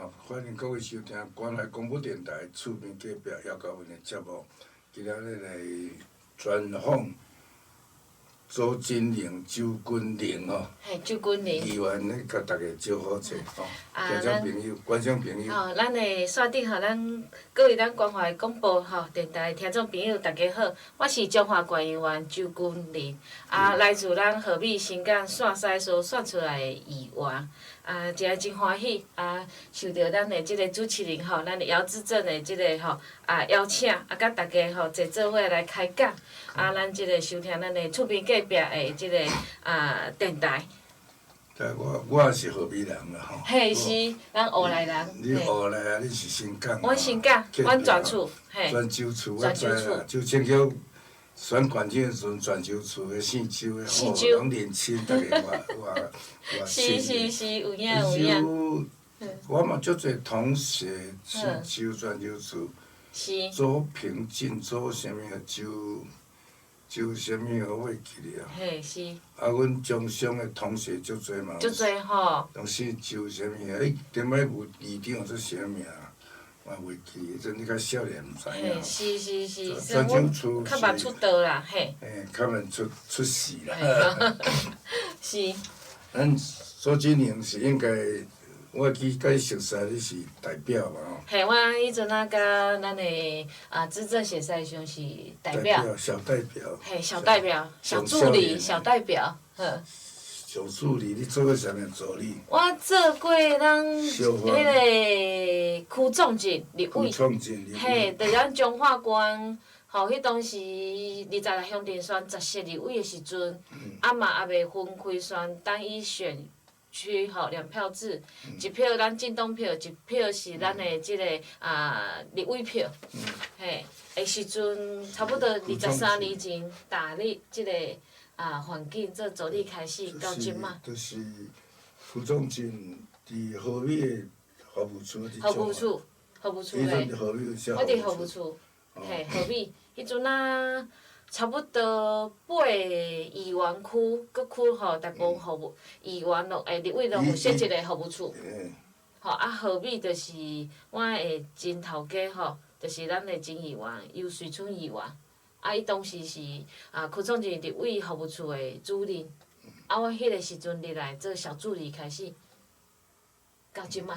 吼，歡迎各位收聽關懷廣播電臺厝邊隔壁姚嘉文的節目。今仔日來專訪周金玲、周君玲吼。嘿，周君玲。議員咧，共大家招呼者吼，聽眾朋友、觀眾朋友。吼，咱的線頂吼，咱各位咱關懷廣播吼電臺聽眾朋友，大家好，我是彰化縣議員周君玲，啊，來自咱和美新港線西所選出來的議員。啊，真真歡喜啊，受著咱的這个主持人吼，咱的姚志正的這个吼啊邀請，啊，佮大家吼坐做伙來開講。啊，咱這个收聽咱的厝邊隔壁的這个啊電臺。對，我也是和美人啦吼。嘿，是，咱烏來人。你烏來啊？你是新港。阮新港，阮泉厝，嘿。泉州厝，我知啦。周清橋選縣長的時陣，泉州厝的姓周的吼，攏認親，逐个偌偌偌是是是，有影有影。我嘛足濟同學姓周，泉州厝。周平進，周啥物啊？周周啥物我袂記得啊。嘿，是。啊，阮中商的同學足濟嘛。足濟吼。攏姓周啥物啊？伊頂擺有議長做啥名？我袂記，陣你較少年毋知影。嘿，是是是，泉州厝較慢出道啦，嘿。嘿，較慢出世啦。是。咱周金玲是應該，我記佮你熟似，你是代表嘛吼？嘿，我彼陣啊，佮咱的啊資政協賽上是代表。小代表。嘿，小代表，小助理，小代表，呵。小助理，你做過啥物助理？我做過咱彼个區創進立委。區創進立委。嘿，佇咱彰化縣，吼，彼當時26鄉鎮選10席立委的時陣，啊嘛猶未分開選單一選區吼兩票制，一票咱政黨票，一票是咱的這个啊立委票。嘿，的時陣差不多23年前踏入這个啊環境做助理開始到這馬。就是區創進佇和美的服務處。服務處，服務處的。我佇服務處，嘿，和美，彼陣啊，差不多八個議員區，各區吼，大部分服務議員攏會立委攏有設一个服務處。吼啊，和美就是我的前頭家吼，就是咱的前議員游穗春議員。啊，伊當時是啊區創進立委服務處的主任。啊，我彼个時陣入來做小助理開始，到這馬。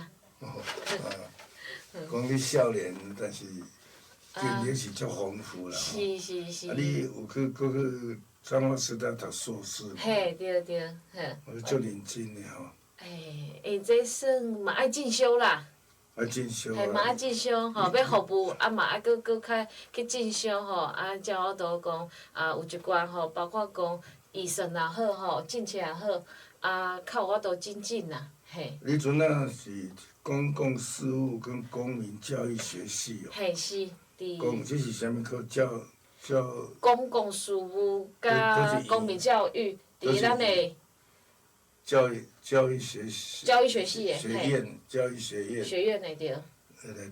講你少年，但是經歷是足豐富啦。是是是。啊，你有去閣去彰化師大讀碩士？嘿，對對，嘿。我足認真的吼。欸，欸，這算嘛愛進修啦。愛進修。嘿，嘛愛進修吼，欲服務啊嘛愛閣閣較去進修吼，啊，才有法度講啊，有一寡吼，包括講預算也好吼，政策也好，啊，較有法度精進啦，嘿。你陣仔是公共事務跟公民教育學系哦。嘿，是，佇。公，這是啥物課？教教。公共事務佮公民教育，佇咱的。教育學系。教育學系的，學院，教育學院。學院的對。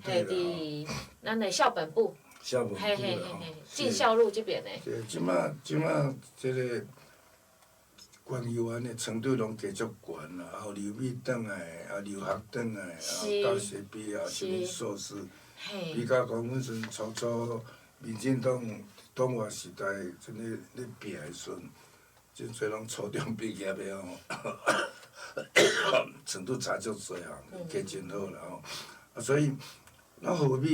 嘿，佇咱的校本部。校本部。嘿嘿嘿嘿，進孝路這邊的。對，這馬這个縣議員的程度攏加足懸啦，也有留美轉來，也留學轉來，也有大學畢業，啥物碩士。比較講，阮陣初初民進黨黨外時代，陣咧咧拼的時陣，真濟攏初中畢業的吼，程度差足濟吼，加真好啦吼。啊，所以咱和美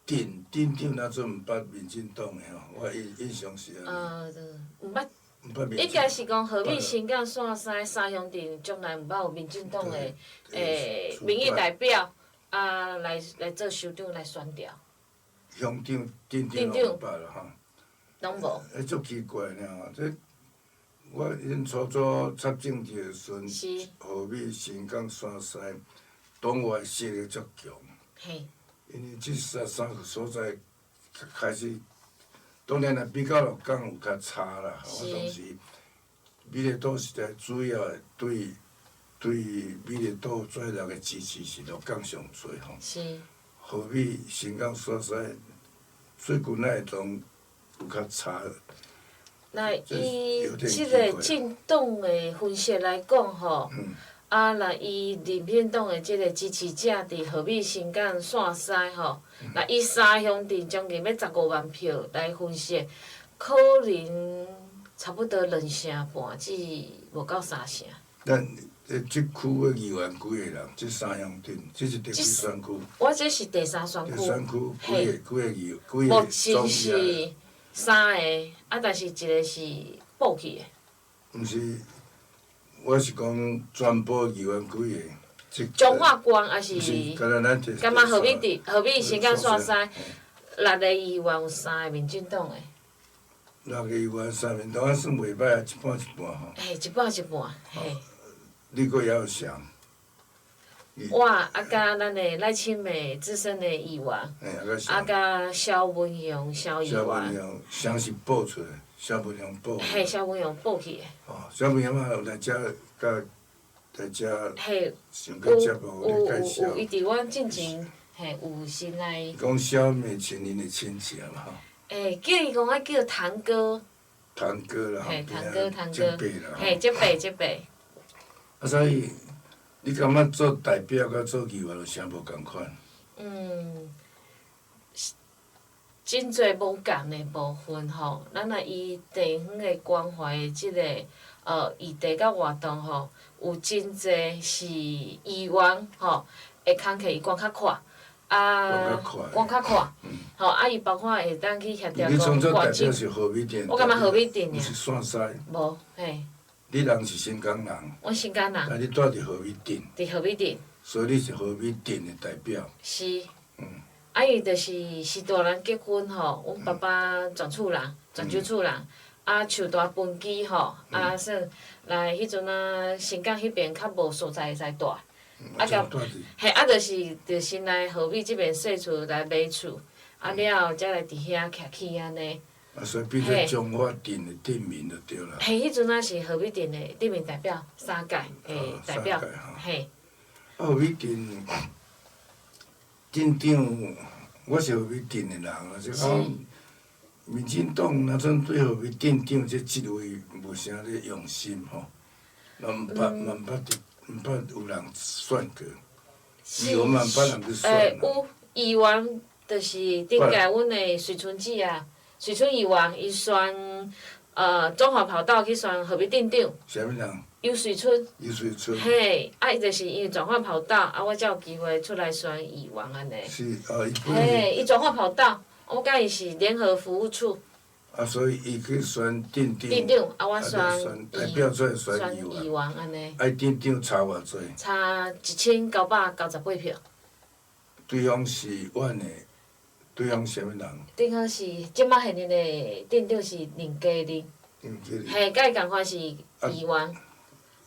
鎮鎮長若陣毋捌民進黨的吼，我印象是按呢。毋捌。應該是講和美新港線西三鄉鎮，從來毋捌有民進黨的欸民意代表啊來做首長來選調。鄉長、鎮長攏毋捌啦吼。攏無。欸，足奇怪爾吼，這我𪜶初初插政治的時陣，和美新港線西黨外勢力足強。因為這三個所在開始，當然啦，比較鹿港有較差啦。我當時美麗島實在主要的對美麗島轉來的支持是鹿港上濟吼。和美新港線西最近那會當有較差。那以這个政黨的分析來講吼，啊，若伊民进党的这个支持者伫和美新港线西吼，若以三乡镇将近欲15万票来分析，可能差不多两成半至无够三成。咱这这区的议员几个人？这三乡镇，这是第几选区？我这是第三选区。第三区几个几个议几个目前是三个，啊，但是一个是报去的。毋是。我是讲全部议员几个？彰化县抑是？敢若和美镇、和美新港线西，六个议员有三个民进党的。六个议员三民党，算袂歹啊，一半一半吼。嘿，一半一半，嘿。你阁犹有谁？我啊，佮咱的赖清美资深的议员，啊，佮萧文勇萧议员。萧文勇，谁是报出来？萧文勇报。嘿，萧文勇报去的。哦，萧文勇嘛有来遮，佮来遮。嘿，上过节目有有有，伊伫阮进前，嘿，有先来。讲萧美琴𪜶的亲戚嘛吼。欸，叫伊讲爱叫堂哥。堂哥啦，嘿，堂哥堂哥，嘿，这辈这辈。啊，所以你感觉做代表佮做议员有啥无仝款？嗯，真济无仝的部分吼，咱若以地方的关怀的这个议题佮活动吼，有真济是议员吼会工课伊管较宽，啊，管较宽，吼啊伊包括会当去协调讲关心。我感觉和美镇尔。无，嘿。你人是新港人。我新港人。啊，你住伫和美镇。伫和美镇。所以你是和美镇的代表。是。啊，伊就是是大人结婚吼，阮爸爸泉厝人，泉州厝人，啊，树大分居吼，啊，算来彼阵啊，新港彼边较无所在会使住，啊，佮嘿，啊，就是就先来和美这边踅厝来买厝，啊了后才来伫遐徛起按呢。啊，所以变做彰化镇的镇民就对啦。嘿，彼阵啊是和美镇的镇民代表，三届的代表，嘿。啊，和美镇镇长，我是和美镇的人啊，就讲民进党若阵对和美镇长这职位无啥咧用心吼，嘛毋捌嘛毋捌伫毋捌有人选过，议员嘛毋捌人去选。欸，有议员，就是顶届阮的水春子啊，水春议员伊选中华跑道去选和美镇长。啥物人？游水春。游水春。嘿，啊伊就是因为转换跑道，啊我才有机会出来选议员按呢。是哦，伊本。嘿，伊转换跑道，我佮伊是联合服务处。啊，所以伊去选镇长。镇长，啊我选代表出来选议员按呢。啊，镇长差偌济？差1998票。对方是阮的，对方啥物人？对方是这摆现任的镇长是林佳玲。林佳玲。嘿，佮伊仝款是议员。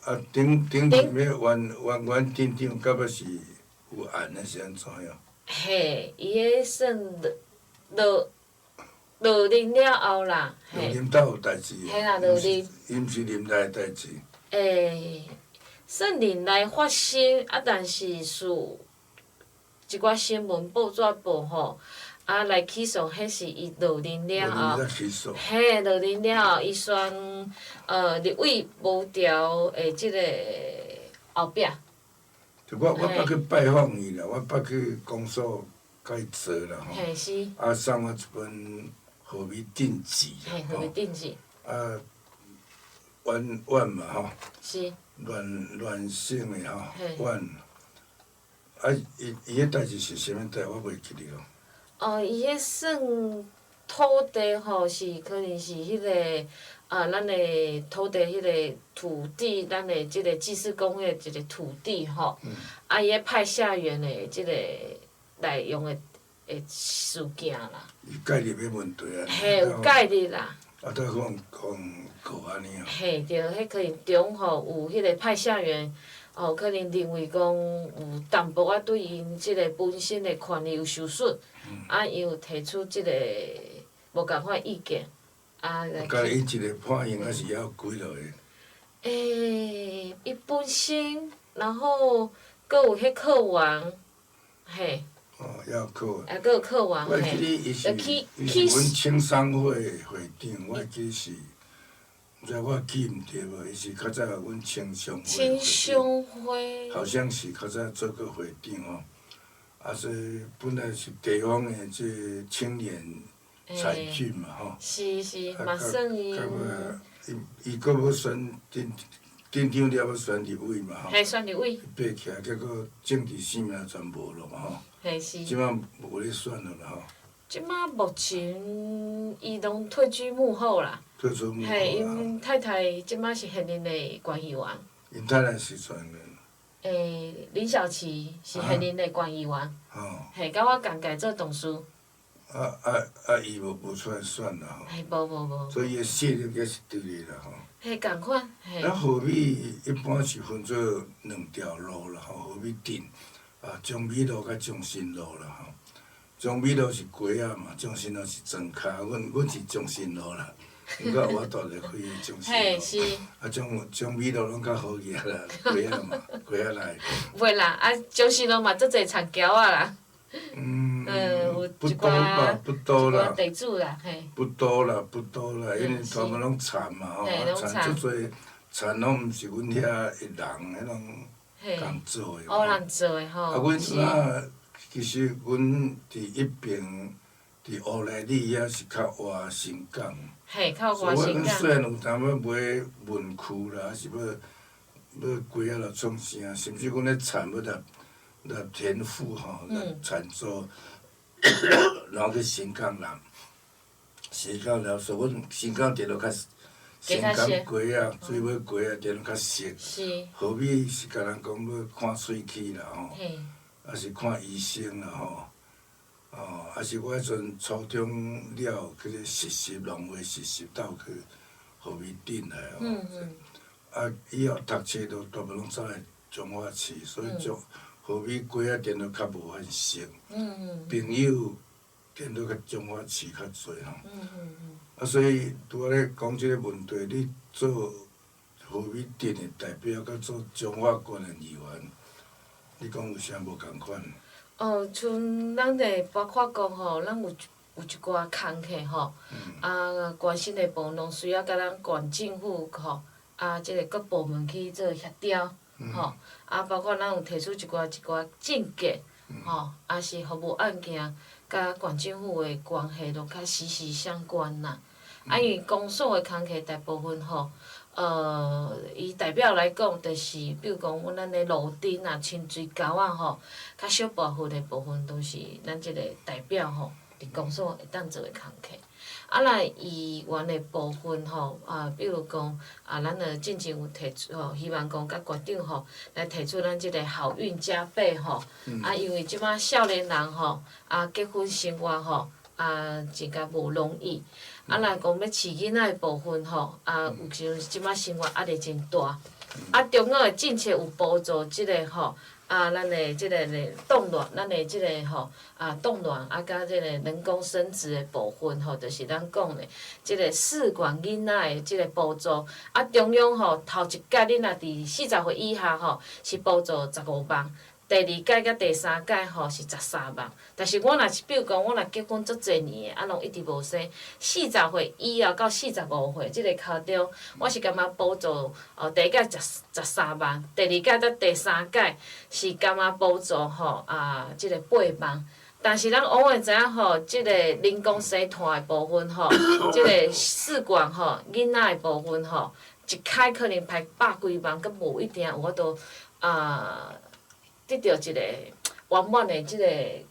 啊，顶顶阵欲原原原镇长，到尾是有案的是按怎样？嘿，伊彼算落落任了后啦，嘿。落任倒有代志。嘿啦，落任。伊毋是任内的代志。欸，算任内发生，啊，但是属一寡新闻报纸报吼，啊来起诉，彼是伊落任了后，嘿，落任了后，伊选立委无调的这个后壁。就我我捌去拜访伊啦，我捌去公所共伊做啦吼。嘿是。啊，送我一本和美镇志啦吼。和美镇志。啊，阮阮嘛吼。是。乱乱省的吼，阮。啊，伊伊彼代志是啥物代？我袂记得咯。哦，伊彼算土地吼，是可能是彼个啊，咱的土地彼个土地，咱的这个祭祀公的一个土地吼。啊，伊彼派下员的这个内容的的事件啦。伊介入彼问题啊？嘿，有介入啦。啊，才讲讲告按呢哦。嘿，对，彼可能中吼有彼个派下员。哦，可能认为讲有淡薄仔对𪜶这个本身的权利有受损，啊，伊有提出这个无仝款意见，啊来去。伊一个判刑，还是犹有几落个？欸，伊本身，然后阁有彼客员，嘿。哦，犹有客员。啊，阁有客员，我记得伊是，伊是阮青商会会长，我记是。毋知我記毋著無，伊是較早阮青商會。青商會。好像是較早做過會長吼，啊，所以本來是地方的這青年才俊嘛吼。是是，嘛算伊。伊伊閣欲選鎮鎮長了，欲選立委嘛吼。嘿，選立委。爬起來，結果政治生命全無咯嘛吼。嘿是。這擺無咧選了啦吼。這擺目前伊攏退居幕後啦。退出幕後。嘿，𪜶太太這擺是現任的縣議員。𪜶太太是選的。林小琪是現任的縣議員。哦。嘿，佮我仝屆做同事。啊啊啊！伊無出來選啦吼。嘿，無無無。所以伊的勢力也是佇咧啦吼。嘿，仝款，嘿。咱和美一般是分做兩條路啦吼，和美鎮啊，中美路佮中心路啦吼。中美路是街仔嘛，中心路是庄跤。阮是中心路啦，毋過我住咧開中心路。嘿，是。啊，中美路攏較好額啦，街仔嘛，街仔內。袂啦，啊，中心路嘛足濟田橋仔啦。嗯，不多吧，不多啦。地主啦，嘿。不多啦，不多啦，因為全部攏田嘛吼，啊田足濟，田攏毋是阮遐的人，彼種仝做的。哦，人做的吼。啊，阮那其實阮佇一邊，佇烏來里遐是較倚新港。嘿，較倚新港。所以阮雖然有當欲買文具啦，還是欲街仔啦創啥，甚至阮咧田欲來來田賦吼，來田租，然後去新港南，新港了，所以阮新港佇落較新港街仔，水尾街仔佇落較熟。和美是共人講欲看喙齒啦吼，抑是看醫生啦吼，哦，抑是我彼陣初中了去咧實習，農會實習鬥去和美鎮來吼，啊，以後讀冊都大部攏走來彰化市，所以就和美街仔電都較無遐熟，朋友電都較彰化市較濟吼。啊，所以拄仔咧講這個問題，你做和美鎮的代表，佮做彰化縣的議員，你講有啥無仝款？哦，像咱的包括講吼，咱有一寡工課吼，啊，關心的部分攏需要佮咱縣政府吼，啊，這個各部門去做協調。吼，啊，包括咱有提出一寡一寡政見，吼，啊是服務案件，佮縣政府的關係攏較息息相關啦。啊，因為公所的工課大部分吼，以代表來講，就是比如講，阮咱的路燈啊、清水溝仔吼，較小部分的部分，都是咱這個代表吼，佇公所會當做的工課。啊，若議員的部分吼，啊，比如講，啊，咱著進前有提出吼，希望講佮縣長吼來提出咱這個好運加倍吼，啊，因為這擺少年人吼，啊，結婚生活吼，啊，真甲無容易。啊，若講欲飼囡仔的部分吼，啊，有時陣這擺生活壓力真大。啊，中央的政策有補助這個吼。啊，咱的這個咧凍卵，咱的這個吼啊凍卵啊，佮這個人工生殖的部分吼，就是咱講的這個試管囡仔的這個補助。啊，中央吼頭一屆你若佇40歲以下吼，是補助15萬。第二屆佮第三屆吼是13萬，但是我若是比如講，我若結婚足濟年的，啊，攏一直無生，40歲以後到45歲這個階段，我是感覺補助哦，第一屆13萬，第二屆佮第三屆是感覺補助吼啊，這個8萬。但是咱往往會知影吼，這個人工生湠的部分吼，這個試管吼囡仔的部分吼，一開可能排百幾萬，閣無一定有法度啊。得著一個圓滿的這個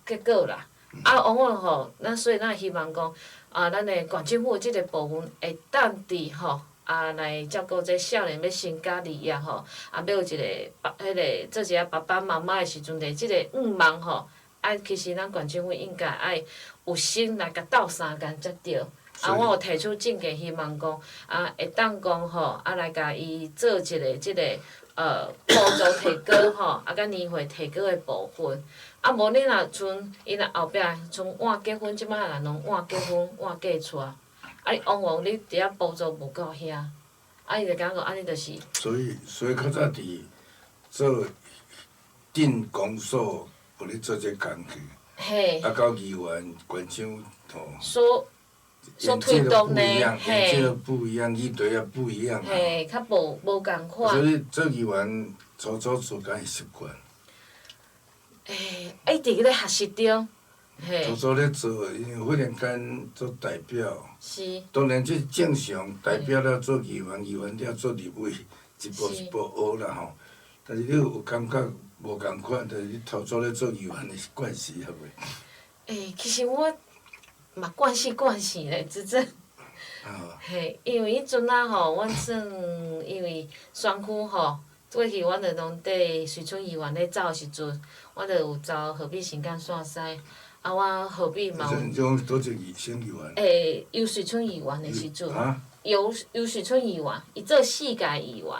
結果啦。啊，往往吼，咱所以咱希望講，啊，咱的縣政府這個部分會當佇吼，啊，來照顧這少年欲成家立業吼，啊，欲有一個爸，彼個做一個爸爸媽媽的時陣，這個願望吼，啊，其實咱縣政府應該愛有心來共鬥相共才對。啊，我有提出政見，希望講，啊，會當講吼，啊，來共伊做一個這個。補助提高吼，啊，佮年歲提高的部分，啊，無你若像伊若後壁像晚結婚，這擺人攏晚結婚晚嫁娶，啊，你往往你佇遐補助無夠遐，啊，伊就感覺按呢就是。所以較早佇做鎮公所有咧做這工課，嘿。啊，到議員、縣長吼。所。所推動的，嘿，眼界都不一樣，議題也不一樣。嘿，較無仝款。所以做議員初初做敢會習慣？欸，一直咧學習中，嘿。初初咧做，因為忽然間做代表。是。當然這正常，代表了做議員，議員了做立委，一步一步學啦吼。但是你有感覺無仝款，就是你頭初咧做議員的慣勢抑未？欸，其實我嘛慣勢慣勢咧，真正。嘿，因為彼陣仔吼，阮算因為選區吼，過去阮就攏綴水村議員咧走的時陣，我就有走河美新港線西，啊，我河美嘛有。你講佗一個選議員？欸，游水村議員的時陣，游水村議員，伊做四屆議員。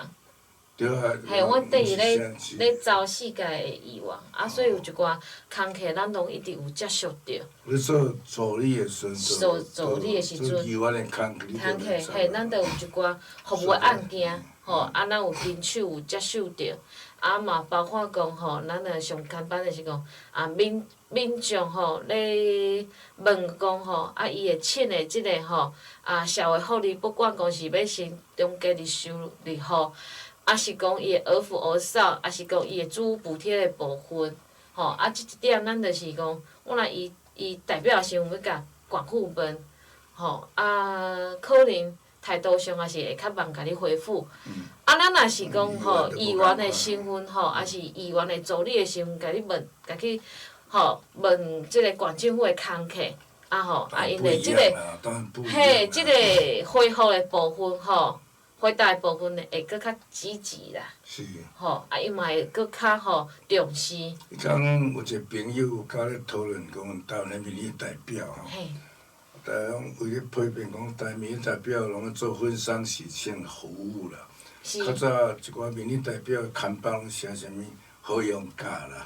對啊。嘿，阮綴伊咧走四屆的議員，啊，所以有一寡工課，咱攏一直有接觸著。你做助理的時陣，做助理的時陣，做議員的工課，工課嘿，咱就有一寡服務案件，吼，啊，咱有親手有接手著，啊嘛包括講吼，咱的上簡單就是講，啊民眾吼咧問講吼，啊伊會請的這個吼，啊社會福利不管講是欲先中低的收入戶。啊是講伊的兒扶兒少，抑是講伊的住屋補貼的部分，吼，啊，這一點咱就是講，我若伊伊代表的身份欲共縣府問，吼，啊，可能態度上也是會較慢共你回覆。啊，咱若是講吼，議員的身份吼，抑是議員的助理的身份，共你問，共去吼問這个縣政府的工課，啊吼，啊𪜶的這个，嘿，這个回覆的部分吼。回答的部分會閣較積極啦，吼，啊，伊嘛會閣較吼重視。伊講有一個朋友佮咧討論講台灣的民意代表吼，台灣為咧批評講台灣民意代表攏咧做婚喪喜慶服務啦。較早一寡民意代表看板攏寫啥物好用價啦，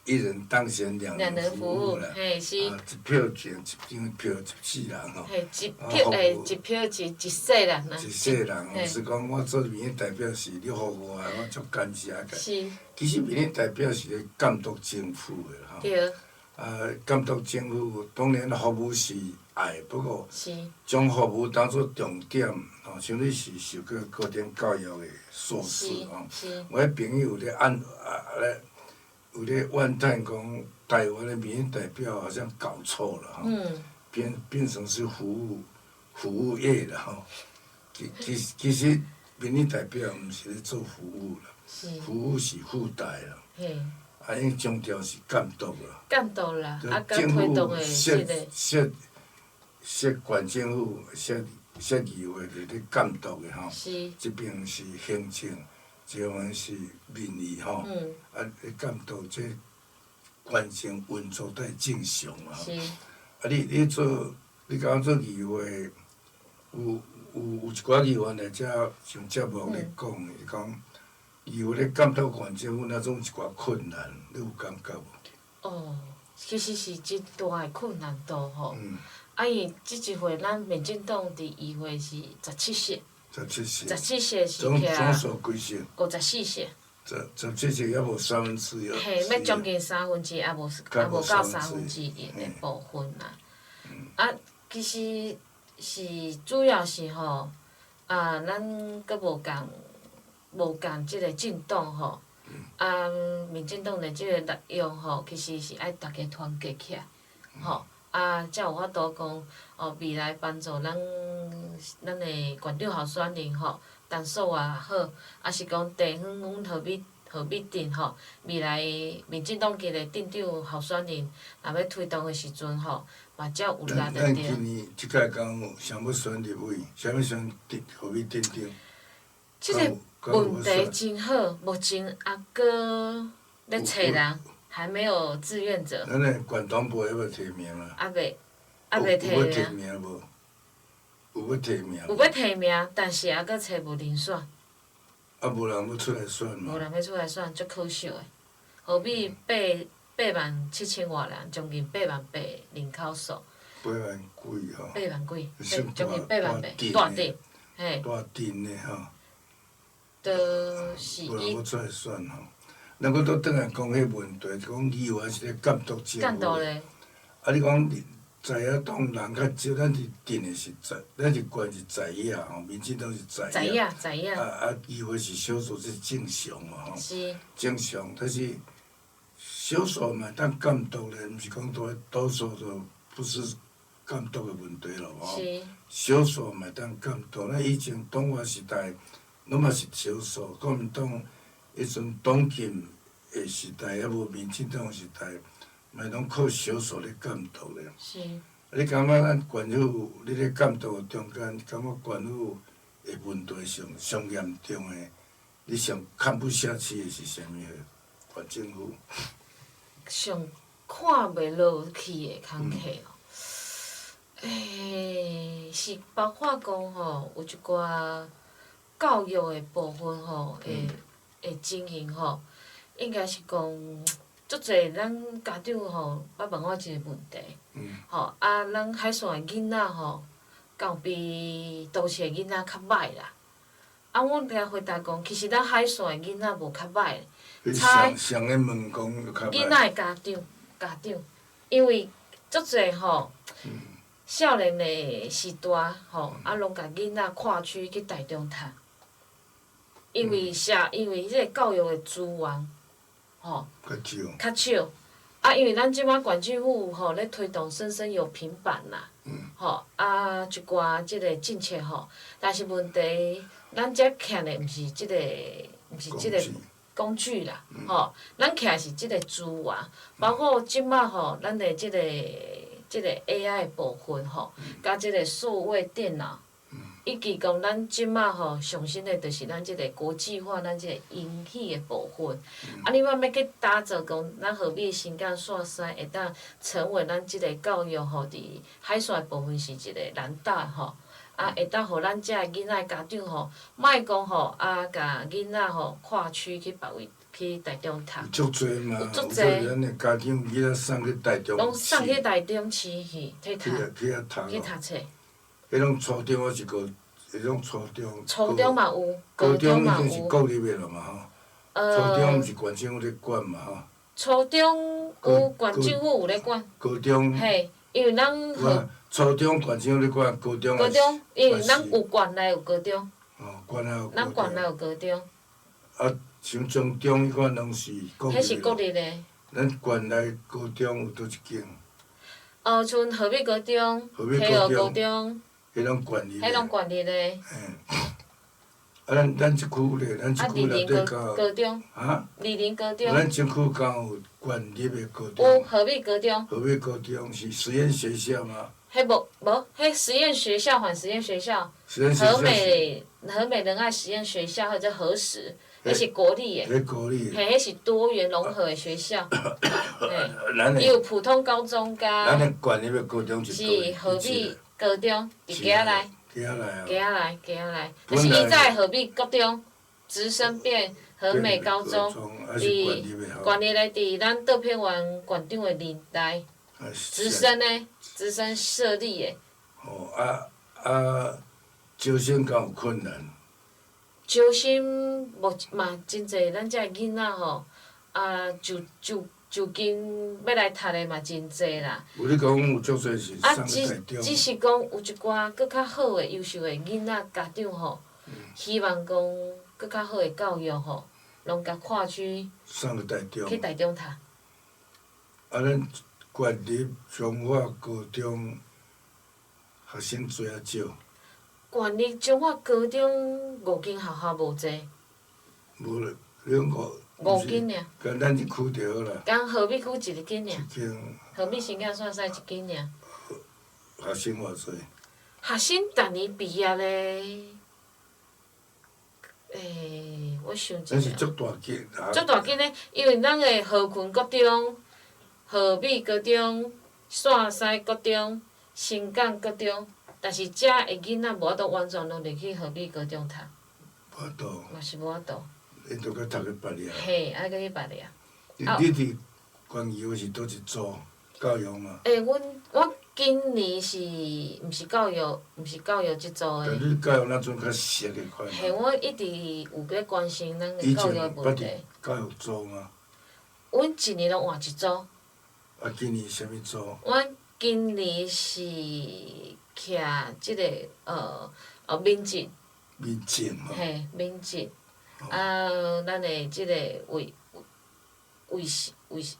一人當選兩人服務啦，啊，一票錢一張票一世人吼，一票欸，一票一世人啊。一世人吼，是講我做民意代表是你予我的，我足感謝個。其實民意代表是咧監督政府的吼。啊，監督政府當然服務是愛，不過將服務當做重點，吼，像你是受過高等教育的碩士吼。我彼朋友咧按啊咧。有咧怨嘆講，台灣的民意代表好像搞錯了吼，變成是服務業了吼。其實民意代表毋是咧做服務啦，服務是附帶啦。啊，𪜶強調是監督啦。監督啦，啊，政府設縣政府設議會佇咧監督的吼。這邊是行政。這邊是民意吼，啊，咧監督這縣政運作才會正常嘛。啊你，你做，你感覺做議會，有一寡議員來遮上節目咧講，伊講議會咧監督縣政府，若總有一寡困難，你有感覺無？哦，其實是真大的困難度吼。啊，因為這一回咱民進黨佇議會是十七席。十七席，十七席是總數幾席？ 54席。十七席猶無三分之一。嘿，欲將近三分之一，也無也無到三分之一的部分啦。啊，其實是主要是吼，啊，咱閣無仝這个政黨吼，啊，民進黨的這个力量吼，其實是愛大家團結起來，吼。啊，才有法度講哦，未來幫助咱的縣長候選人吼，陳淑也好，抑是講地方阮河美鎮吼，未來民進黨籍的鎮長候選人，若欲推動的時陣吼，嘛才有力的。咱今年這屆敢有想欲選立委，想欲選河美鎮長？這个問題真好，目前猶閣咧揣人。還沒有志願者。咱的縣黨部還欲提名啊？猶未，猶未提名。有欲提名無？有欲提名？有欲提名，但是猶閣揣無人選。啊，無人欲出來選嘛？無人欲出來選，足可惜的。河美87,000外人，將近8萬8人口數。8萬幾吼？8萬幾，將近8萬8，大鎮，嘿。大鎮的吼。就是無人欲出來選吼。咱閣倒轉來講彼問題，就講議員是咧監督政府。監督咧。啊，你講在野党人較少，咱佇鎮的是在，咱是縣是在野吼，民進黨是在在野，在野。啊啊，議會是少數，這是正常嘛吼。正常，但是少數嘛會當監督咧，毋是講多多數就不是監督的問題咯吼。少數嘛會當監督，咱以前黨外時代，攏嘛是少數，國民黨彼陣黨禁的時代，猶無民進黨時代，嘛攏靠少數咧監督咧。你感覺咱縣府，你咧監督的中間，感覺縣府的問題上上嚴重的，你上看不下去的是啥物？縣政府。上看袂落去的工課哦，欸，是包括講吼，有一寡教育的部分吼，會會情形吼，應該是講足濟咱家長吼，捌問我一個問題，吼啊，咱海線的囡仔吼，敢有比都市的囡仔較䆀啦？啊，阮共回答講，其實咱海線的囡仔無較䆀。上上咧問講較囡仔的家長，家長，因為足濟吼，少年的時代吼，啊，攏共囡仔跨區去台中讀，因為啥？因為這個教育的資源，吼，較少。較少。啊，因為咱這擺縣政府吼咧推動生生有平板啦，吼啊一寡這個政策吼，但是問題，咱遮欠的毋是這個，毋是這個工具啦，吼，咱欠的是這個資源，包括這擺吼，咱的這個這個 AI 的部分吼，佮這個數位電腦，以及講咱這擺吼上新的就是咱這個國際化，咱這個英語的部分。啊，你欲欲去打造講，咱和美新港線西會當成為咱這個教育吼，佇海線的部分是一個南大吼，啊，會當予咱遮的囡仔家長吼，莫講吼啊，共囡仔吼跨區去別位去台中讀。有足濟嘛，有足濟咱的家長囡仔送去台中攏送去台中市去去讀，去遐讀去讀冊。彼種初中抑是高，彼種初中。初中嘛有，高中嘛有。高中已經是國立的了嘛吼。初中毋是縣政府咧管嘛吼。初中有縣政府有咧管。高中。嘿，因為咱。初中縣政府咧管，高中。高中，因為咱有縣內有高中。哦，縣內有。咱縣內有高中。啊，像中中彼款攏是國立。彼是國立的。咱縣內高中有佗一間？哦，像和美高中、溪湖高中。彼攏縣立。彼攏縣立的。嘿。啊，咱咱這區咧，咱這區內底敢有？高中。啊？二林高中。咱這區敢有縣立的高中？有和美高中。和美高中是實驗學校嗎？彼無無，彼實驗學校還實驗學校。和美和美仁愛實驗學校，或者和實，彼是國立的。彼國立的。嘿，彼是多元融合的學校。嘿。伊有普通高中佮。咱的縣立的高中是。是和美高中，佇街仔內。街仔內啊。街仔內，街仔內，就是以前和美國中，直升變和美高中，佇縣立的佇咱倒片園縣長的年代，直升的，直升設立的。哦啊啊！招生敢有困難？招生無嘛真濟，咱遮囡仔吼，啊就就就近欲來讀的嘛真濟啦。有你講有足濟是啊，只只是講有一寡閣較好的優秀的囡仔家長吼，希望講閣較好的教育吼，攏共跨區送去台中。去台中讀。啊，咱縣立彰化高中學生濟抑少？縣立彰化高中五間學校無濟。無咧，兩個。五間爾。干咱一區就好啦。干和美區一間爾。一間。和美新港線西一間爾。學生偌濟？學生逐年畢業的，欸，我想一下。咱是足大間。足大間的，因為咱的和群國中、和美高中、線西國中、新港國中，但是遮的囡仔無法度完全攏入去和美高中讀。無法度。嘛是無法度。𪜶著閣讀去別个。嘿，愛閣去別个。你你佇縣議會是佗一組教育嘛？欸，阮我今年是毋是教育？毋是教育這組的。但你教育那陣較熟的款。嘿，我一直有咧關心咱的教育問題。教育組嗎？阮一年攏換一組。啊，今年啥物組？阮今年是徛這个民政。民政吼。嘿，民政。啊，咱的這个衛衛衛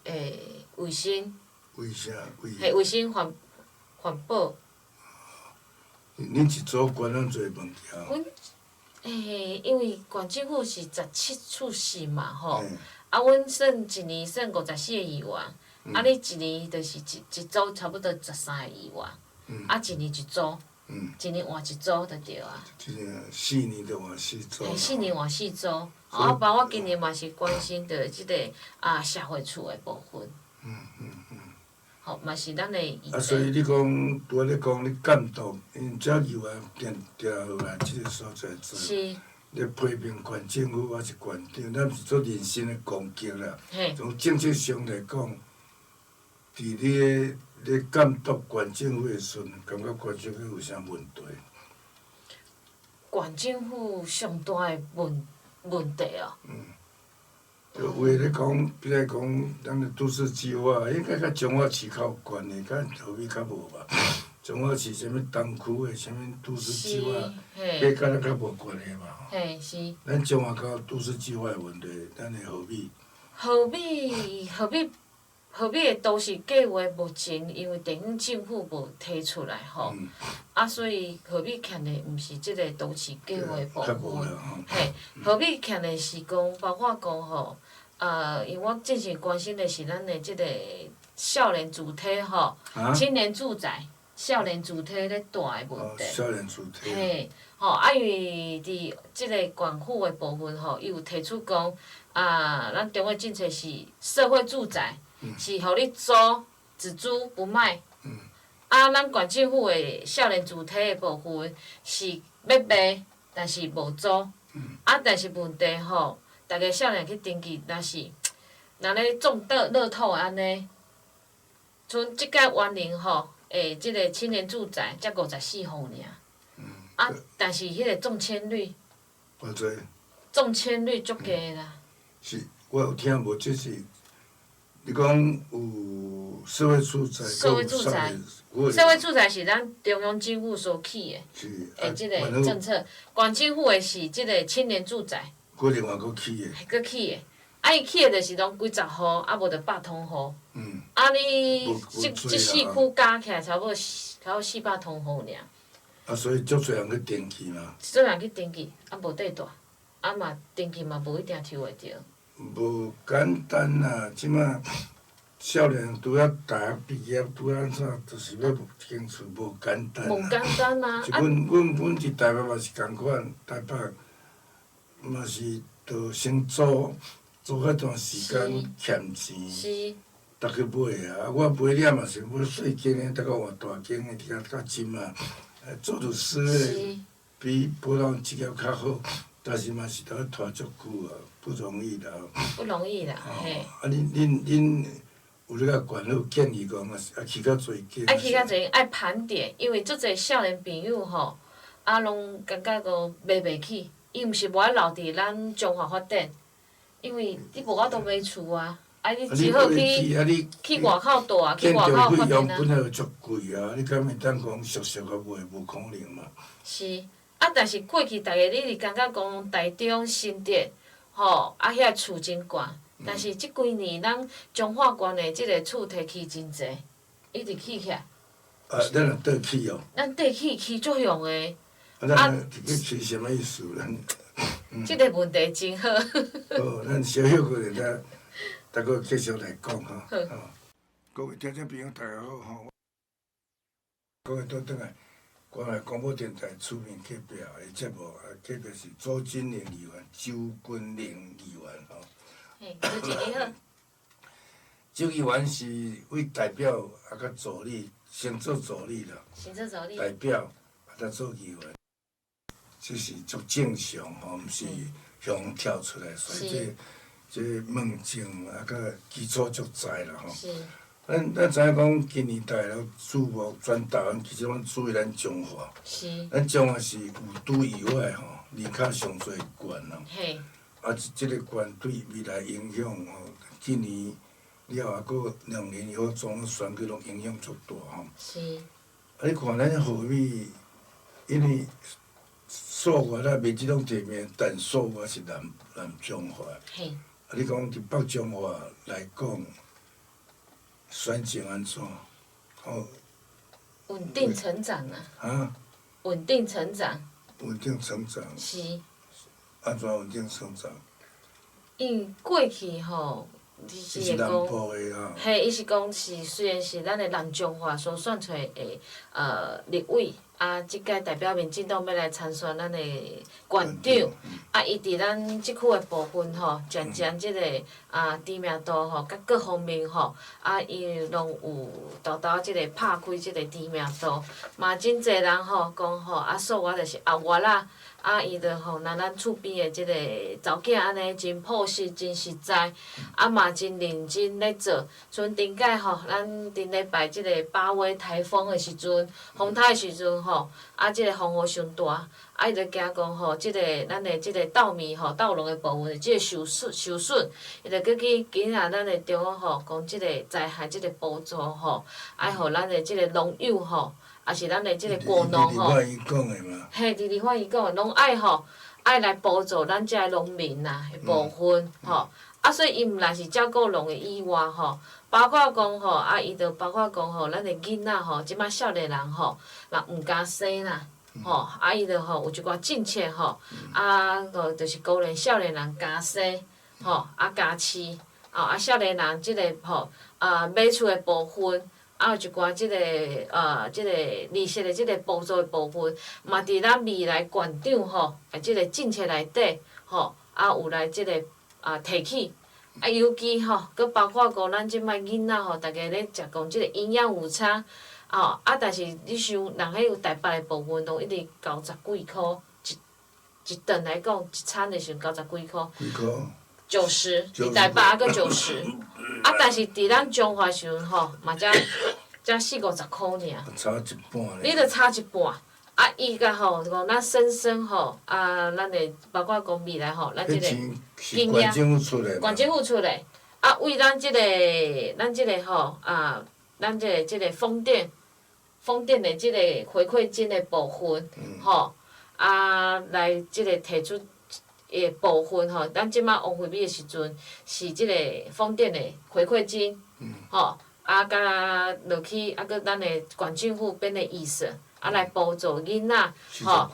衛生。衛生衛。嘿，衛生環保。恁一組管遐濟物件？阮因為縣政府是17處市嘛吼，啊，阮算一年算54個議員，啊，你一年就是一組差不多13個議員，啊，一年一組，一年換一組就對啊。四年就換四組。嘿，四年換四組，啊，包括今年嘛是關心著這个社會處的部分。吼，嘛是咱的議題。啊，所以你講，拄仔咧講你監督，因這議員定定落來這个所在做。是。咧批評縣政府還是縣長，咱是做人身的攻擊啦。從政策上來講，佇你咧咧監督縣政府的時陣，感覺縣政府有啥問題？縣政府上大的問題哦。就有的咧講，比如講，咱的都市計劃應該佮彰化市較有關係，佮和美較無吧？彰化市啥物東區的啥物都市計劃，彼佮咱較無關係嘛。嘿，是。咱彰化較都市計劃的問題，咱的和美。和美，和美，和美的都市計劃目前因為地方政府無提出來吼，啊，所以和美欠的毋是這个都市計劃部分，嘿，和美欠的是講，包括講吼，因為我進前關心的是咱的這个少年住宅吼，青年住宅、少年住宅咧住的問題。少年住宅。嘿，吼，啊，因為佇這个縣府的部分吼，伊有提出講，啊，咱中央政策是社會住宅。是予你租，只租不賣。啊，咱縣政府的少年住宅的部分是欲賣，但是無租。啊，但是問題吼，逐个少年去登記，若是若咧中樂透按呢，像這屆員林吼，這个青年住宅才54戶爾。啊，但是彼个中籤率，中籤率足低啦。是，我有聽無？這是。你講有社會住宅，社會住宅，社會住宅是咱中央政府所起的，的這个政策。縣政府的是這个青年住宅。閣另外閣起的。閣起的，啊，伊起的就是攏幾十戶，啊無就100通戶。啊，你這四區加起來差不多400通戶爾。啊，所以足濟人去登記嘛。足濟人去登記，啊無地住，啊嘛登記嘛無一定抽會著。無簡單啦，這馬少年拄仔大學畢業，拄仔按怎，就是欲間厝無簡單。無簡單啊！阮佇台北嘛是仝款，台北嘛是著先租，租較段時間欠錢，才去買啊。我買了嘛是買細間的，才閣換大間的，佇遐較深啊。做律師的比普通職業較好，但是嘛是著愛拖足久啊。不容易啦。不容易啦，嘿。啊，恁有咧共縣府建議講啊，愛起較濟間。愛起較濟，愛盤點，因為足濟少年朋友吼，啊，攏感覺講買袂起，伊毋是無愛留佇咱彰化發展，因為你無法度買厝啊，啊，你只好去外口住啊，去外口發展啊。本來就足貴啊，你敢會當講俗俗啊賣？無可能嘛。是，啊，但是過去逐个你是感覺講台中新竹。吼，啊，遐厝真懸，但是這幾年咱彰化縣的這个厝提起真濟，一直起起來。啊，咱若綴起哦。咱綴起起足凶的。啊，咱去起啥物意思？咱。這个問題真好。好，咱小休困一下，再閣繼續來講吼。好。各位聽眾朋友，大家好吼！各位倒轉來，關懷廣播電臺出面隔壁的節目，啊，隔壁是周金玲議員、周君玲議員吼。嘿，周金玲好。周議員是為代表啊，佮助理，先做助理啦。先做助理。代表啊，才做議員，這是足正常吼，毋是向跳出來，所以這問政啊，佮基礎足在啦吼。咱知影講，今年大家注目全台灣，其實攏注意咱彰化。咱彰化是五都以外吼，人口上濟縣咯。啊，這個縣對未來影響吼，今年了後，閣2年以後總統選舉攏影響足大吼。是。啊！你看咱荷米，因為素月啊，民進黨提名，但素月是南彰化。啊！你講佇北彰化來講，選情按怎？吼。穩定成長啊！啊？穩定成長。穩定成長。是。按怎穩定成長？因為過去吼，伊是會講，嘿，伊是講是雖然是咱的南彰化所選出來的立委，啊，這屆代表民進黨欲來參選咱的縣長，啊，伊佇咱這區的部分吼，漸漸這個啊知名度吼，佮各方面吼，啊，伊攏有沓沓這個拍開這個知名度，嘛真濟人吼講吼，啊，素我就是阿月仔。啊，伊就吼，若咱厝邊的這個查某囝按呢，真樸實，真實在，啊嘛真認真咧做。像頂擺吼，咱頂禮拜這個八威颱風的時陣，風颱的時陣吼，啊，這個風雨傷大，啊，伊就驚講吼，這個咱的這個稻米吼，稻農的部分這個受損，伊就閣去今仔咱的中央吼，講這個災害這個補助吼，愛予咱的這個農友吼。也是咱的這個果農吼，嘿，佇立法院講的，攏愛吼，愛來補助咱遮的農民啦的部分吼。啊，所以伊毋但是照顧農的以外吼，包括講吼，啊，伊就包括講吼，咱的囡仔吼，這擺少年人吼，若毋敢生啦，吼，啊，伊就吼有一寡政策吼，啊，個就是鼓勵少年人加生，吼，啊加飼，啊，少年人這個吼，啊，買厝的部分。啊，有一寡這個利息的這個補助的部分，嘛佇咱未來縣長吼，這個政策內底吼，啊有來這個啊提起，啊尤其吼，閣包括講咱這擺囡仔吼，逐家咧食講這個營養午餐，吼啊，但是你想，人彼有台北的部分，攏一直九十幾箍一頓來講，一餐的時陣九十幾箍。幾箍？ 90，佇台北猶閣九十，啊，但是佇咱彰化時陣吼，嘛才才四五十箍爾。差一半。你著差一半，啊，伊共吼講咱深深吼，啊，咱的包括講未來吼，咱這個經驗。縣政府出的。縣政府出的，啊，為咱這個，咱這個吼，啊，咱這個風電的這個回饋金的部分，吼，啊，來這個提出的部分吼，咱這擺王惠美的時陣是這個風電的回饋金，吼，啊，佮落去，啊，閣咱的縣政府編的預算，啊，來補助囡仔，吼，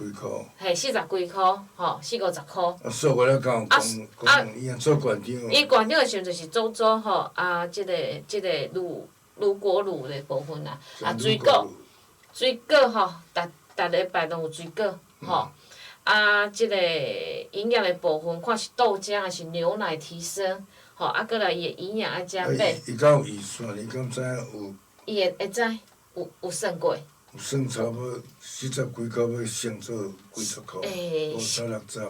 嘿，四十幾箍，吼，四五十箍。啊，所以我咧講講講，伊做縣長。伊縣長的時陣就是做做吼，啊，這個滷果滷的部分啦，啊，水果吼，逐逐禮拜攏有水果，吼。啊，這個營養的部分，看是豆漿還是牛奶提升，吼，啊，閣來伊的營養愛加倍。伊敢有預算？你敢知有？伊會知，有算過。有算差不多四十幾箍，欲升做幾十箍，五十六十。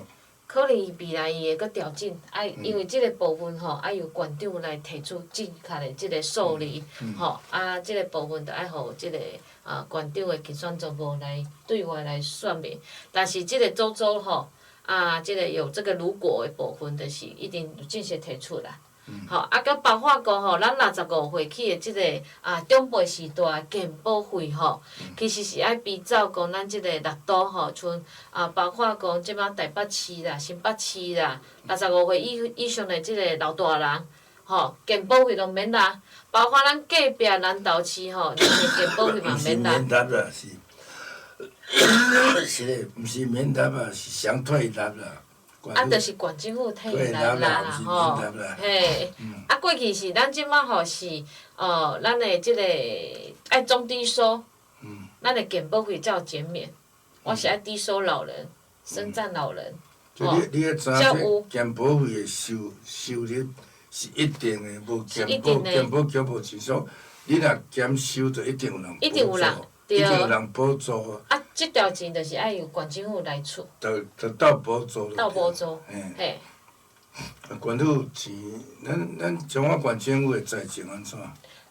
可能伊未來伊會閣調整，愛因為這個部分吼，愛由縣長來提出正確的這個數字，吼，啊，這個部分就愛予這個啊縣長的競選總部來對外來說明。但是這個組組吼，啊，這個有這個如果的部分，就是一定有正式提出啦。吼，啊，閣包括講吼，咱65歲起的這個啊長輩時代健保費吼，其實是愛比照講咱這個六都吼，像啊包括講這擺台北市啦、新北市啦，65歲以上的這個老大人，吼，健保費攏免納，包括咱隔壁南投市吼，這個健保費嘛免納。毋是免納啦，是咧，毋是免納啊，是雙退納啦。啊，就是縣政府退納啦吼，嘿，啊過去是咱這擺吼是，咱的這個愛中低收，咱的健保費才有減免。我是愛低收老人、身障老人，吼，你愛知影健保費的收入是一定的，無健保局無錢，所以你若減收，就一定有人一定有人，一定有人補助。啊，這條錢就是愛由縣政府來出。就鬥補助。鬥補助，嘿。啊，縣府錢，咱彰化縣政府的財政按怎？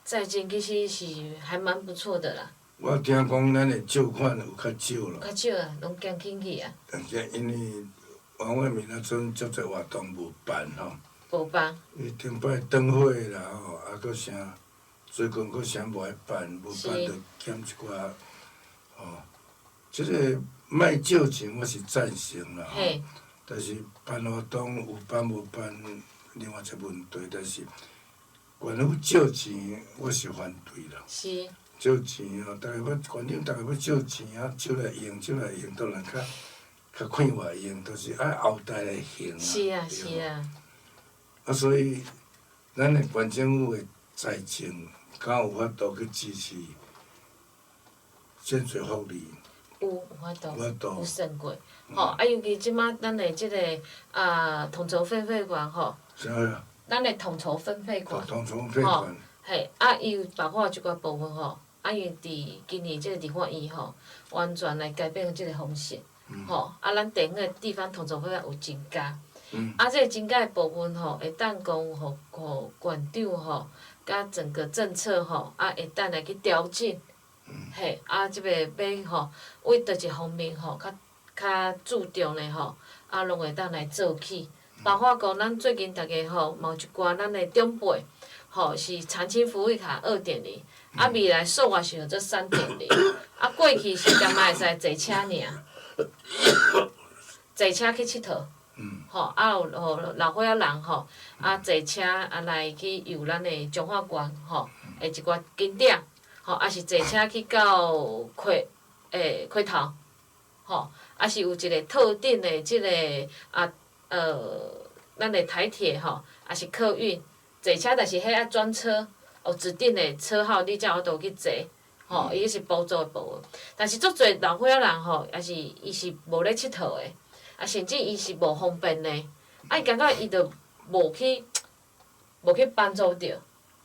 財政其實是還蠻不錯的啦。我聽講咱的借款有較少啦。較少啊，攏減輕去啊。但是因為王惠美那陣足濟活動無辦吼。無辦。伊頂擺斷火啦吼，啊，閣啥？最近閣啥無愛辦，無辦就減一寡，吼。這個莫借錢，我是贊成啦，吼。但是辦活動有辦無辦，另外一個問題。但是縣府借錢，我是反對啦。借錢哦，逐个欲縣長，逐个欲借錢啊，借來用，借來用，當然較較快活用，就是愛後代來還啊。啊，所以咱的縣政府的財政，敢有法度去支持這濟福利？有法度，有算過，吼啊！尤其這馬咱的這個啊統籌分配款吼，咱的統籌分配款，吼，嘿，啊，伊有包括一寡部分吼，啊，伊佇今年這個立法院吼，完全來改變這個方式，吼，啊，咱地方的地方統籌分配有增加，啊，這個增加的部分吼，會當講予予縣長吼，佮整個政策吼，啊，會當來去調整。嘿，啊，這個欲吼，為佗一方面吼，較較注重的吼，啊，攏會當來做起。包括講，咱最近逐家吼，嘛有一寡咱的長輩，吼是長青福利卡2.0，啊，未來數外是叫做3.0，啊，過去是敢若會使坐車爾，坐車去𨑨迌，吼，啊有予老歲仔人吼，啊坐車啊來去遊咱的彰化縣吼，的一寡景點。吼，抑是坐車去到溪，溪頭，吼，抑是有一個特定的這個啊，咱的台鐵吼，抑是客運，坐車，但是彼愛專車，有指定的車號，你才有法度去坐，吼，伊彼是補助的部分。但是足濟老歲仔人吼，也是伊是無咧𨑨迌的，啊，甚至伊是無方便的，啊，伊感覺伊就無去幫助著，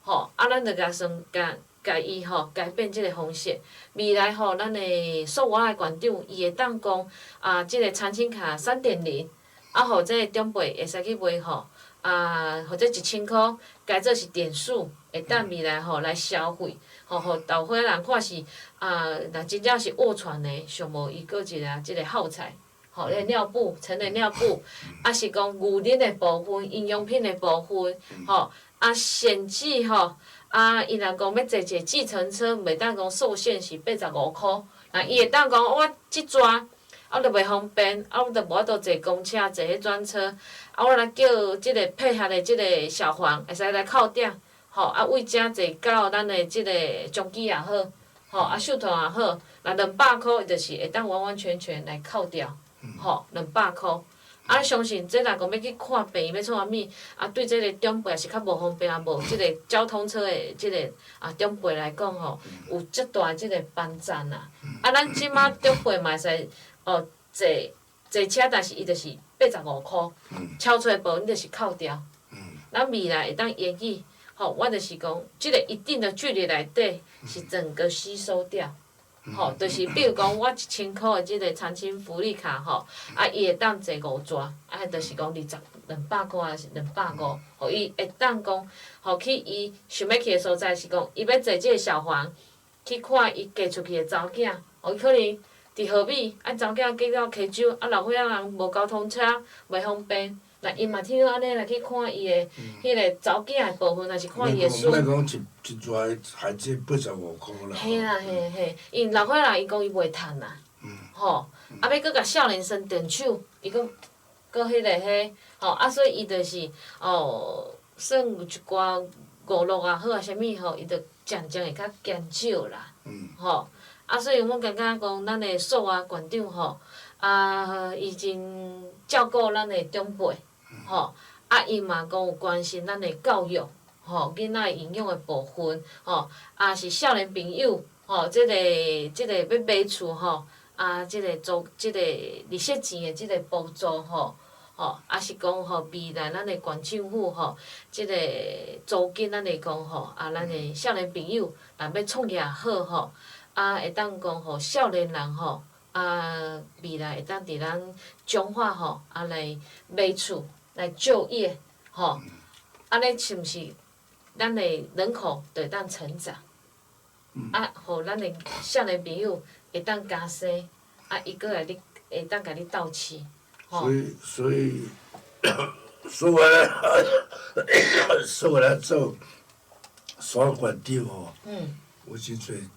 吼，啊，咱就共算共。共伊吼改變這個方式，未來吼，咱的蘇我的縣長，伊會當講啊，這個長青卡3.0，啊，予這個長輩會使去買吼，啊，或者1000箍改做是點數，會當未來吼來消費，吼，予老歲仔人看是啊，若真正是臥床的，上無伊閣一个這個耗材，吼，彼個尿布，成人尿布，啊是講牛奶的部分、營養品的部分，吼，啊，甚至吼。啊，伊若講欲坐一个計程車，袂當講受限是85箍，若伊會當講我這逝，啊，就袂方便，啊，我就無法度坐公車，坐彼專車，啊，我來叫這個配合的這個小黃會使來扣點，吼，啊，為遮坐到咱的這個彰基也好，吼，啊，秀屯也好，若200箍，伊就是會當完完全全來扣掉，吼，兩百箍。啊，相信這若講欲去看病，欲創啥物，啊，對這個長輩也是較無方便啊，無這個交通車的這個啊長輩來講吼，有遮大這個幫助啦。啊，咱這馬長輩嘛會使哦坐坐車，但是伊就是85箍，超出的部分就是扣掉。咱未來會當研議，吼，我就是講，這個一定的距離內底是整個吸收掉。吼，就是比如講，我1000箍的這個長青福利卡吼，啊，伊會當坐五逝，啊，就是講20200箍還是250，予伊會當講，予去伊想欲去的所在，是講伊欲坐這個小黃去看伊嫁出去的查某囝，予伊可能佇和美，啊，查某囝嫁到溪州，啊，老歲仔人無交通車，袂方便。那伊嘛聽按呢來去看伊的彼個查某囝的部分，抑是看伊的孫。莫講一一逝還這85箍啦。嘿啦嘿嘿，因老歲仔人伊講伊袂趁啦，吼，啊欲閣共少年生電手，伊閣閣彼個彼，吼啊所以伊就是哦，算有一寡娛樂也好啊，啥物吼，伊就漸漸會較減少啦，吼，啊所以阮感覺講咱的蘇啊縣長吼，啊伊真照顧咱的長輩。吼，啊，伊嘛講有關心咱的教育，吼，囡仔營養的部分，吼，啊是少年朋友，吼，這个這个欲買厝吼，啊，這个租這个利息錢的這个補助吼，吼，啊是講吼未來咱的縣政府吼，這个租金咱會講吼，啊，咱的少年朋友若欲創業好吼，啊，會當講予少年人吼，啊，未來會當佇咱彰化吼，啊來買厝。來就業，吼，按呢是毋是咱的人口就會當成長？啊，予咱的少年朋友會當加生，啊，伊閣來你會當共你鬥飼，吼。所以，所以所以來做选县长吼，有真濟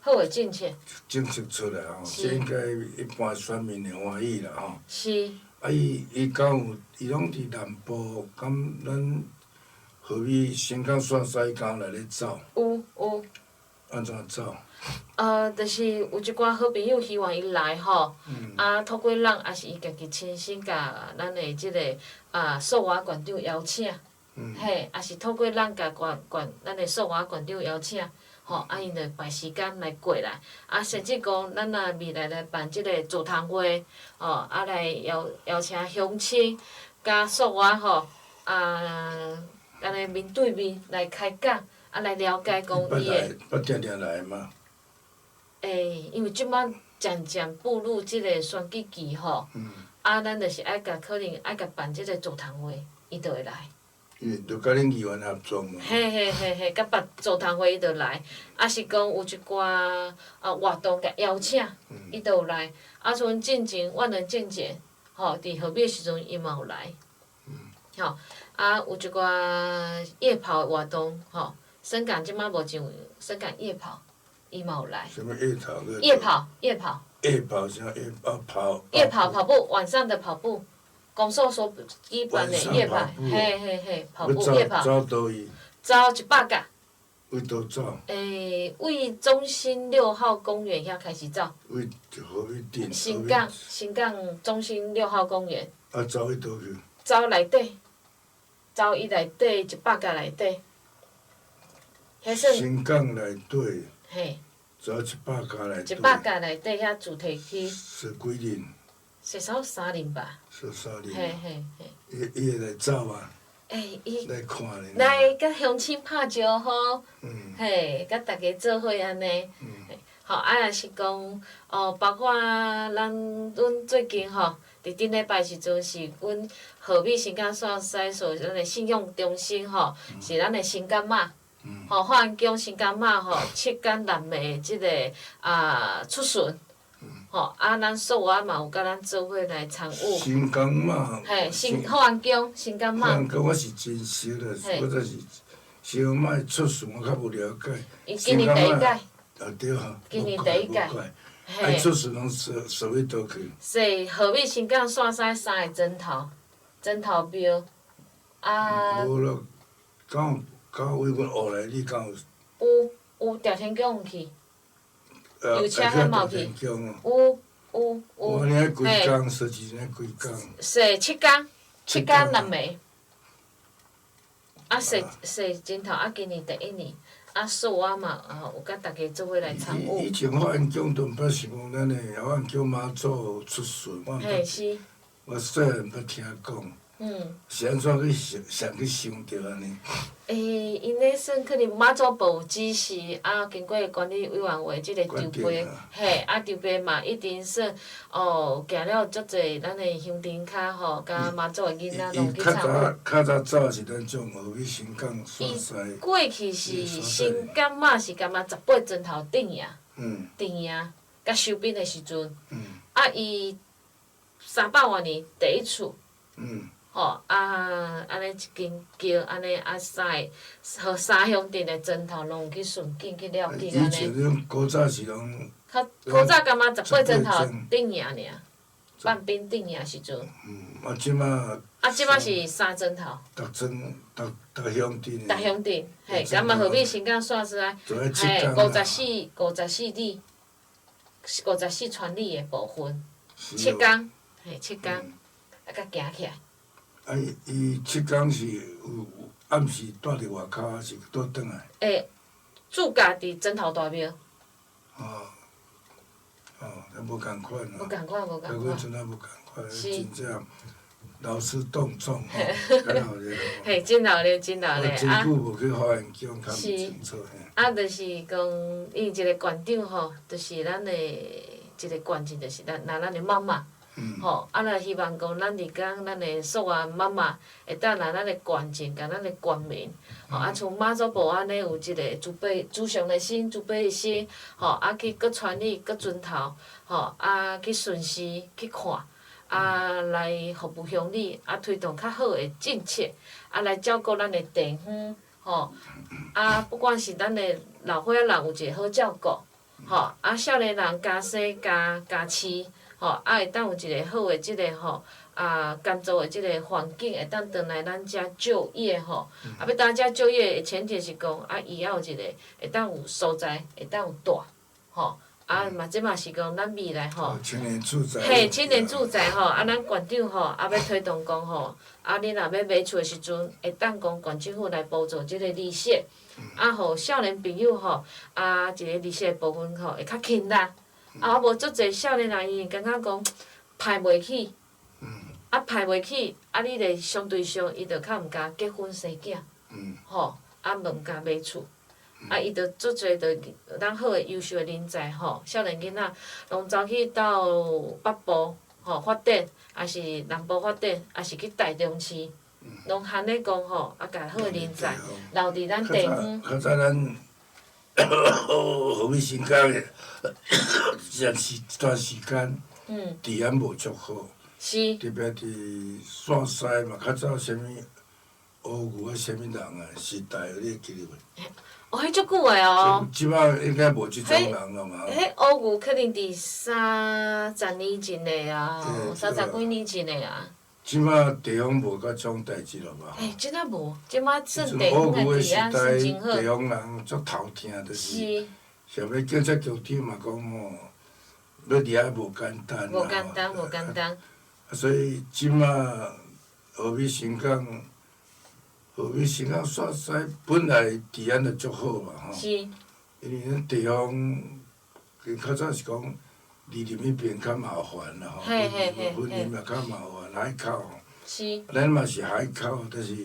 好的政策。政策出來吼，這應該一般選民會歡喜啦吼。是。啊，伊敢有，伊攏佇南部，敢咱和美新港線西敢有來咧走？有有。按怎走？就是有一寡好朋友希望伊來吼，啊，透過人，抑是伊家己親身共咱的這个素娃縣長邀請，嘿，抑是透過咱共縣縣咱的素娃縣長邀請，吼，啊，𪜶就排時間來過來，啊，甚至講咱若未來來辦這个座談會，吼，啊，來邀邀請鄉親佮素娃吼，啊，按呢面對面來開講，啊，來了解講伊的。捌定定來嗎？欸，因為這擺漸漸步入這个選舉期吼，啊，咱就是愛共可能愛共辦這个座談會，伊就會來。伊就佮恁議員合作嘛。嘿嘿嘿嘿，佮辦座談會伊就來，啊是講有一寡活動共邀請，伊就有來。啊，像進前萬能健檢，吼，佇和美的時陣伊嘛有來。吼，啊，有一寡夜跑的活動，吼，深港這擺無上深港夜跑。伊嘛有來。啥物夜跑？夜跑，夜跑。夜跑啥？夜跑。夜跑跑步，晚上的跑步，公所所舉辦的夜跑，嘿嘿嘿，跑步夜跑。走佗位？走100甲。位佗走？欸，位中心6號公園遐開始走。位和美鎮。新港，新港中心6號公園。啊，走去佗去？走內底，走伊內底100甲內底。新港內底。嘿，走100甲內底。100甲內底遐主題區。踅幾輪？踅少三輪吧。踅三輪。嘿嘿嘿。伊會來走啊？欸，伊來看咧。來佮鄉親拍招呼，嘿，佮大家做伙按呢。吼，啊，若是講，哦，包括咱阮最近吼，佇頂禮拜時陣是阮和美新港線西所咱的信用中心吼，是咱的新港媽。吼，發源宮新港媽吼，七工六暝的這个出巡，吼，啊，咱素娃嘛有佮咱做伙來參與。新港媽。嘿，新發源宮新港媽。發源宮我是真熟啦，我這是新港媽出巡我較無了解。伊今年第一屆。啊對啊。今年第一屆。嘿。出巡攏踅踅去佗去？踅和美新港線西三个針頭，針頭廟，啊。無咯，敢有？敢為阮烏來，你敢有？有有，朝天宮有去，油車遐嘛有去。有有有。我呢幾工，踅一日幾工？踅七工，七工六暝。啊，踅踅針頭啊，今年第一年，啊，素我嘛啊有佮大家做伙來參與。以前發源宮都毋捌是講咱的發源宮媽祖出巡，我毋捌，我細漢捌聽講。是按怎去想，想去想著按呢？欸，𪜶咧算可能媽祖婆有指示，啊，經過管理委員會這个籌備，嘿，啊，籌備嘛一定算哦，行了足濟咱的鄉鎮跤吼，佮媽祖的囡仔攏去參與。較早走是咱種和美新港線西。過去是新港媽是感覺18磚頭頂贏，頂贏，佮收兵的時陣，啊，伊300外年第一次。吼啊，按呢一間轎，按呢啊三个，予三鄉鎮的磚頭攏有去巡境去了解按呢。以前古早是攏。較古早感覺18磚頭頂贏爾，放兵頂贏時陣。啊，這擺。啊，這擺是三磚頭。逐村逐逐鄉鎮。逐鄉鎮，嘿，敢嘛和美新港線西，嘿，54 54里，54村里的部分，七工，嘿，七工，啊，佮行起來。啊！伊七工是有暗時蹛佇外口，還是倒轉來？欸，駐駕佇針頭大廟。哦，哦，那無仝款啊！無仝款，無仝款。阮陣仔無仝款，真正勞師動眾吼，較鬧熱。嘿，真鬧熱，真鬧熱啊！我真久無去花園宮，較毋清楚。啊，就是講，伊一个縣長吼，就是咱的一个縣政，就是咱拿咱的媽媽。吼，啊！若希望講，咱佇講咱的素娃媽媽會當來咱的縣政，共咱的縣民，吼，啊，像媽祖婆按呢有一个慈悲、慈祥的心、慈悲的心，吼，啊，去閣傳禮、閣磚頭，吼，啊，去巡視、去看，啊，來服務鄉里，啊，推動較好的政策，啊，來照顧咱的地方，吼，啊，不管是咱的老歲仔人有一個好照顧，吼，啊，少年人家生家家飼，吼，啊，會當有一個好的這個吼，啊，工作的這個環境會當轉來咱遮就業吼，啊，欲轉遮就業的前提是講，啊，伊愛有一個會當有所在，會當有住，吼。啊嘛，這嘛是講咱未來吼，青年住宅，嘿，青年住宅吼，啊，咱縣長吼，啊，欲推動講吼，啊，你若欲買厝的時陣，會當講縣政府來補助這個利息，啊，予少年朋友吼，啊，一個利息的部分吼，會較輕啦。啊，無足濟少年人伊會感覺講貸袂起，啊，貸袂起，啊，你咧相對上，伊就較毋敢結婚生囝，吼，啊，嘛毋敢買厝。啊，伊就足濟就咱好的優秀的人才吼，少年囡仔攏走去到北部吼發展，抑是南部發展，抑是去台中市，攏含咧講吼，啊，共好的人才留佇咱地方。較早咱和美新港的，這是一段時間，治安無足好，特別佇線西嘛，較早啥物烏牛啊，啥物人啊時代，你會記得無？哦，彼足久的哦。這擺應該無這種人了嘛。彼烏牛可能佇三十年前的啊，三十幾年前的啊。這擺地方無這種代誌了吧？欸，這擺無，這擺算地方的治安算真好。地方人足頭疼，就是。啥物警察局長嘛講吼，欲佇遐無簡單。無簡單，無簡單。所以這擺和美新港。和美新港煞西本來治安就足好嘛吼，因為咱地方，伊較早是講離林彼邊較麻煩啦吼，雲林嘛較麻煩，海口，咱嘛是海口，但是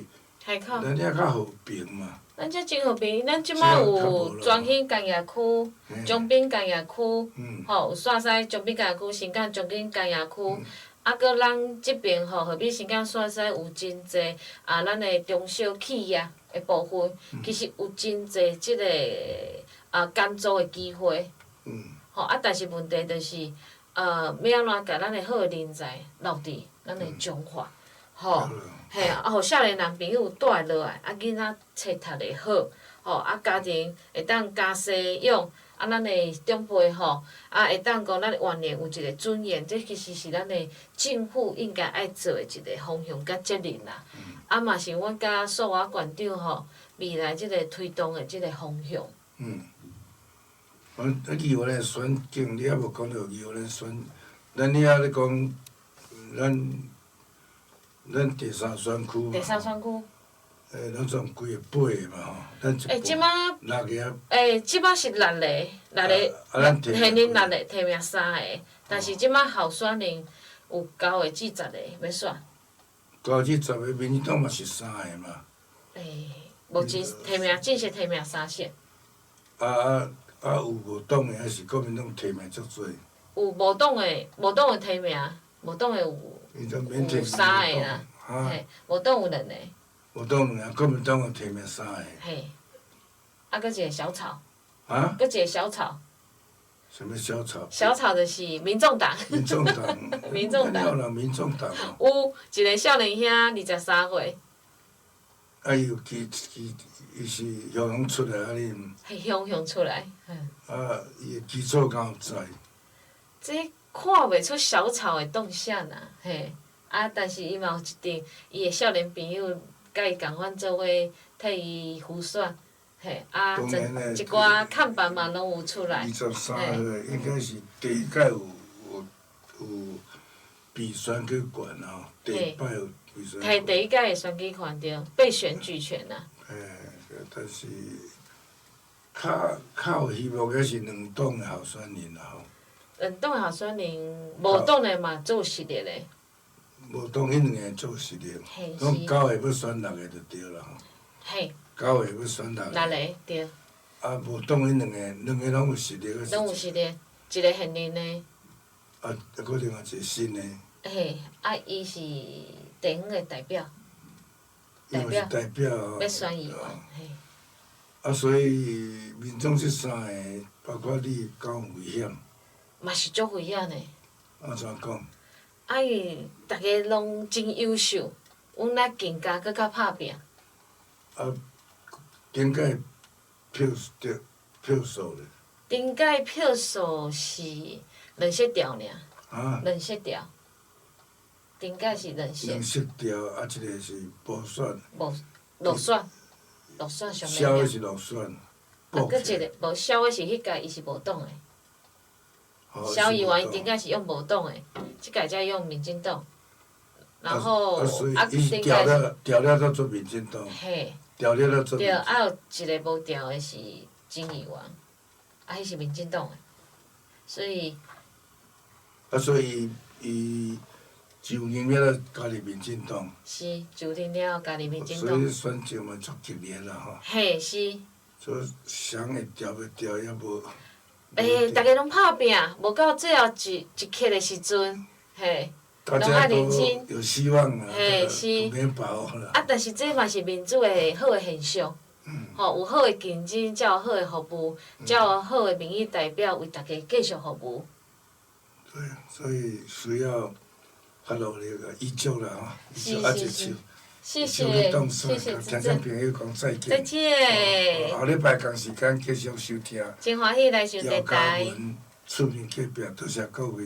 咱遐較和平嘛。咱遮真和平，咱這擺有全興工業區、長濱工業區，吼，有煞西長濱工業區、新港長濱工業區。啊，閣咱這邊吼，和美新港煞西有真濟啊，咱的中小企業的部分，其實有真濟這個啊工作的機會。吼啊，但是問題就是，欲按怎共咱的好的人才留佇咱的彰化，吼，嘿啊，予少年人朋友蹛落來，啊，囡仔冊讀會好，吼，啊，家庭會當家生養。啊，咱的長輩吼，啊，會當講咱晚年有一個尊嚴，這其實是咱的政府應該愛做的一個方向佮責任啦。啊，嘛是阮佮素華縣長吼，未來這個推動的這個方向。嗯。阮啊，議員的選舉，你猶無講著議員的選，咱遐咧講，咱第三選區。第三選區。欸，攏總幾個八個嘛吼，咱一六個。欸，這擺是六個，六個，現任六個提名三個，但是這擺候選人有九個至十個欲選。九至十個，民進黨嘛是三個嘛。欸，目前提名正式提名三席。啊啊啊！有無黨的，還是國民黨提名足濟？有無黨的，無黨的提名，無黨的有三個啦，嘿，無黨有兩個。無黨兩個，國民黨有提名三個。嘿，啊，閣一個小草。啊？閣一個小草。啥物小草？小草就是民眾黨。民眾黨。民眾黨。民眾黨。有一個少年兄，23歲。啊，伊有基基，伊是雄雄出來啊！你毋？係雄雄出來。啊，伊的基礎敢有在？這看袂出小草的動向啦，嘿，啊，但是伊嘛有一定，伊的少年朋友。佮伊仝款做伙替伊輔選，嘿，啊，一寡看板嘛攏有出來。23號應該是第一屆有被選舉權吼，第一擺有被選。提第一屆的選舉權對，被選舉權啊。嘿，但是較較有希望的是兩黨的候選人啦吼。兩黨的候選人，無黨的嘛做實力的。無黨彼兩個做實力，講九個欲選六個就對啦吼。九個欲選六個。六個對。啊，無黨彼兩個，兩個攏有實力。攏有實力，一個現任的。啊，閣另外一個新的。嘿，啊，伊是地方的代表。代表。代表。欲選議員，嘿。啊，所以民眾這三個，包括你，敢有危險？嘛是足危險的。按怎講？啊，因為逐家攏真優秀，阮來更加閣較拍拚。啊，頂屆票對票數咧？頂屆票數是兩色調爾。啊？兩色調。頂屆是兩色。兩色調，啊，一個是無選。無落選，落選上痟的是落選。啊，閣一個無痟的是彼屆伊是無黨的。蕭議員伊頂屆是用無黨的，這屆才用民進黨。然後啊，頂屆調了才做民進黨。嘿。調了才做。對，啊有一個無調的是金議員，啊，彼是民進黨的，所以。啊，所以伊就任了加入民進黨。是，就任了加入民進黨。所以選情嘛足激烈啦吼。嘿，是。所以啥會調袂調也無。欸，逐家攏拍拚，無到最後一一刻的時陣，嘿，攏愛認真。有希望啊，嘿，是。啊，但是這嘛是民主的好的現象，吼，有好的競爭，才有好的服務，才有好的民意代表為大家繼續服務。對，所以需要較努力個，依舊啦吼，是是是。謝謝，謝謝聽眾朋友講再見。再見。後禮拜仝時間繼續收聽。真歡喜來上電台。姚嘉文出面隔壁，多謝各位。